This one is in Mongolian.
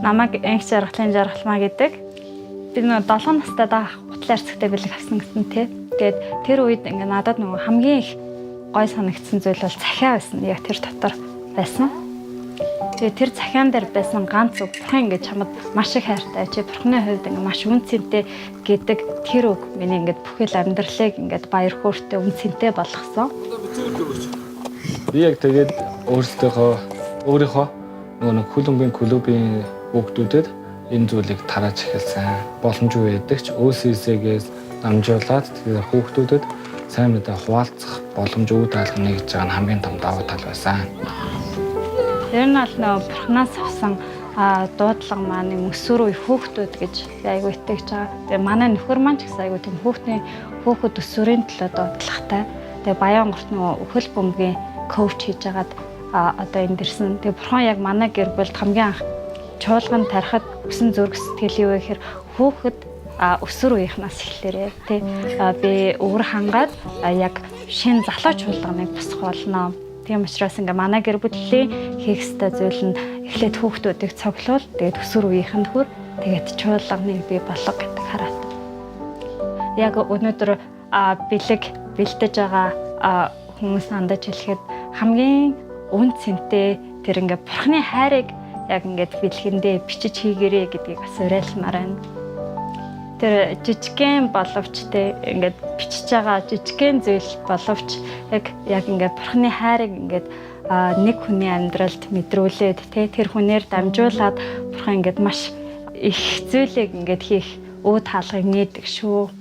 Намайг Энх жаргалын жаргалмаа гэдэг. Би нөгөө 7 настай даах гутлын арцагтай бэлэг авсан гэсэн тий. Тэгээд тэр үед ингээ надад нөгөө хамгийн их гой санагдсан зүйл бол захиа байсан. Яг тэр дотор байсан. Тэгээд тэр захиан дээр байсан ганц үг "Бурхан ингээд чамд маш их хайртай. Чи бурханы хувьд ингээ маш үнэ цэнтэй" гэдэг тэр үг миний ингээд бүхэл амьдралыг ингээд баяр хөөртэй, үнэ цэнтэй болгосон. Би яг тэгээд өөрийнхөө нөгөө нэг хөлбөмбөгийн клубын хүүхдүүдэд энэ зүйлийг тарааж эхэлсэн. Боломжгүй байдаг ч өөсөөсөөс дамжуулаад тэгээд хүүхдүүдэд сайн мэдээ хуваалцах боломж үүд хаалга нэгж байгаа нь хамгийн том давуу тал байсан. Тэр нь бол нөгөө бурхнаас авсан дуудлага маань юм өсвөр үе хүүхдүүд гэж би айгүй итгэж байгаа. Тэгээ манай нөхөр маань ч гэсэн айгүй тийм хүүхэд өсвөрийн төлөө дуудлагатай. Тэгээ Баян онгорт нөгөө хөл бөмбөгийн coach хийж агаад одоо энд ирсэн. Тэгээ бурхан яг манай гэр бүлд хамгийн анх чуулган тарихад өгсөн зүрх сэтгэл юу вэ гэхээр хүүхэд өсвөр үеийнхнаас эхлээрээ тий би өвөр хангаад яг шинэ залуу чуулганыг босгох болно. Тийм учраас ингээ манай гэр бүлийн хийх ёстой зүйл нь эхлээд хүүхдүүдийг цуглуул, тэгээд өсвөр үеийнхэнд хүр, тэгээд чуулганыг бий болго гэдэг хараатай. Яг өнөөдөр бэлэг бэлдэж байгаа хүмүүс хандаж хэлэхэд хамгийн үнэ цэнтэй тэр ингээ бурхны хайрыг яг ингээд бэлгэндээ бичиж хийгэрээ гэдгийг бас уриалмаар байна. Тэр жижигхэн боловч те ингээд бичиж байгаа жижигхэн зүйл боловч яг ингээд бурхны хайрыг ингээд нэг хүний амьдралд мэдрүүлээд те тэр хүнээр дамжуулаад бурхан ингээд маш их зүйлийг ингээд хийх үүд хаалгыг нээдэг шүү.